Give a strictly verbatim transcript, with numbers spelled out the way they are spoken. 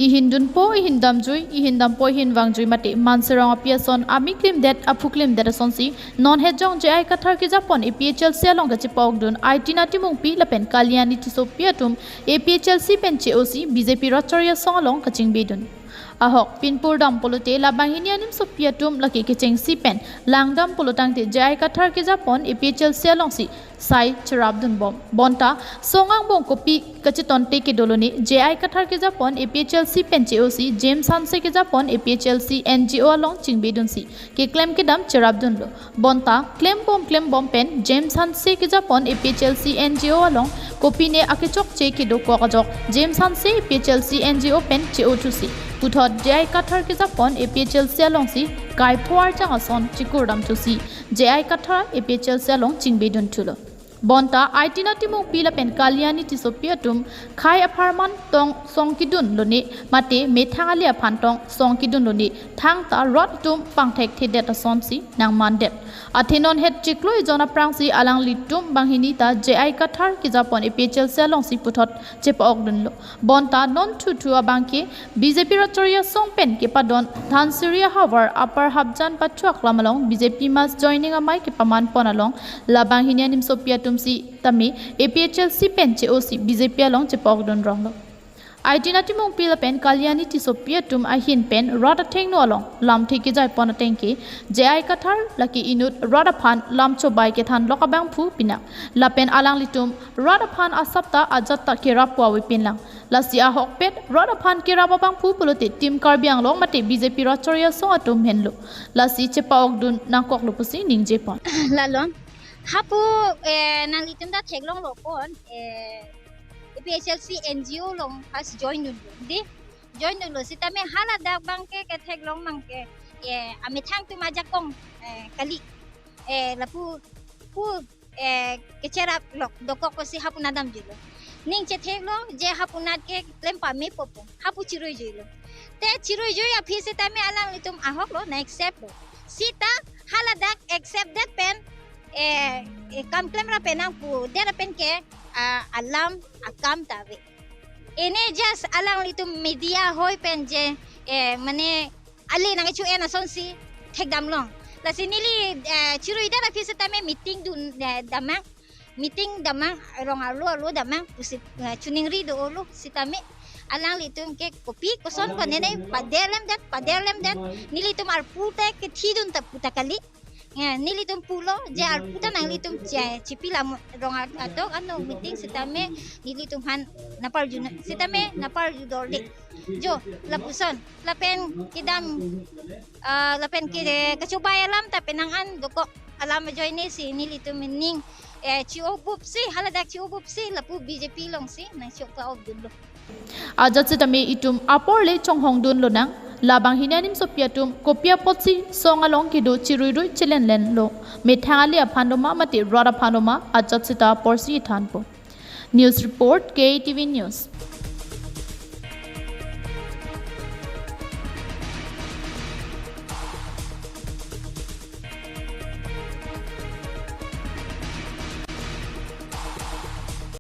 Ihin dunpo, ihin damjui, ihin dampo, ihin vangjui mate Manserong api ason ami klimdet, aphu klimdet asonsi non het jong J I Kathar kejapon A P H L C along kachepa-okdun Aitina Timungpi lapen Kalyani Tissopi atum A P H L C pen che-osi B J P rat chari asong along kachingbedun. Ahok pinpur dam pulote labanghini animsopi atum lake kechengsi pen langdam pulotangte J I Kathar kejapon A P H L C alongsi sai cherapdunbom. Bonta song angbong kopi kachetonte kedo lone, J I Kathar kejapon A P H L C pen che-osi James Hanse kejapon A P H L C N G O along chingbedunsi keklem kedam cherapdunlo. Bonta klembom klembom pen James Hanse kejapon A P H L C N G O along kopine akechokche kedokok ajok James Hanse A P H L C N G O pen che-othusi puthot J I Kathar kejapon A P H L C alongsi kaipho arjang ason chikurdamthusi J I Kathar A P H L C along chingbedunthulo. Bonta Aitina Timungpi lapen Kalyani Tissopi atum khei apharman tong song kedun lone mate methang ale aphan tong song kedun lone thangta rat atum pangthekthedet asonsi nangmandet. Athe non het chiklo ejon aphrangsi alanglitum banghini ta J I Kathar kejapon A P H L C alongsi puthot chepa-okdunlo. Bonta non thuthu abangke B J P rat chari asong pen kepadon Dhansiri ahavar Upper Hapjan pathu aklam along B J P mass joining amei kepamanpon along labanghini animsopi atum sitame A P H L C pen che-osi B J P along chepa-okdun ronglo. Aitina Timungpi lapen Kalyani Tissopi atum ahin pen rat athengno along lamthe kejaipon atengke J I Kathar lake inut rat aphan lam chobai kethanlok abangphu pinak. Lapen alanglitum rat aphan asap ta ajat ta kerap pu avepinlang. Lasi ahokpet rat aphan kerap abangphu pulote Team Karbi Anglong mate B J P rat chari asong atum henlo. Lasi chepa-okdun nangkoklo pusi ningjepon. Lalon, hapu, eh, nanglitum ta theklonglo pon, eh, A P H L C N G O along first join dunlo, de, join dunlo sitame haladak abangke ketheklong abangke, eh, amethang atum ajakong, eh, kali, eh, lapu pu, eh, kecheraplok dokok pusi hapu nat damjuilo. Ning chetheklong je hapu nat keklem pamepo pu, hapu chiruijuilo. Te chiruijui aphi sitame alanglitum ahoklo, nang-acceptlo. Sita haladak acceptdet pen, eh, eh, kam klemra pen nangpudet pen ke, ah, alam akam ta ave. Ene just alanglitum media ahoi pen je, eh, mane ale nangkecho-en asonsi thekdamlong. Lasi neli, eh, chiruidet aphi sitame meeting dun, eh, damnang, meeting damnang, rong arlo arlo damnang pusi, eh, chiningri dolo sitame alanglitum ke kopi koson ko nene paderlemdet, paderlemdet, nelitum arpu te kethidun ta pu ta kali. Ya, nelitum pulo, je arpu ta nanglitum che, chipi lam rong at-, atok ano meeting sitame nelitum aphan naparjunang, sitame naparjudorde. Jo, lapuson, lapen kedam, ah, lapen ke, kachobai alam ta penang an dokok alam ajoine si nelitum ning, eh, chi-o bupsi, haladak chi-o bupsi, lapu B J P alongsi nangchok pa-okdunlo. Ajat sitame itum apor le chonghongdun lonang, labanghini animsopi atum kopi apotsi song along kedo chiruirui chilenlenlo, methang ale aphan doma mate rat aphan doma, ajat sita aporsi ithanpo. News report, K T V News.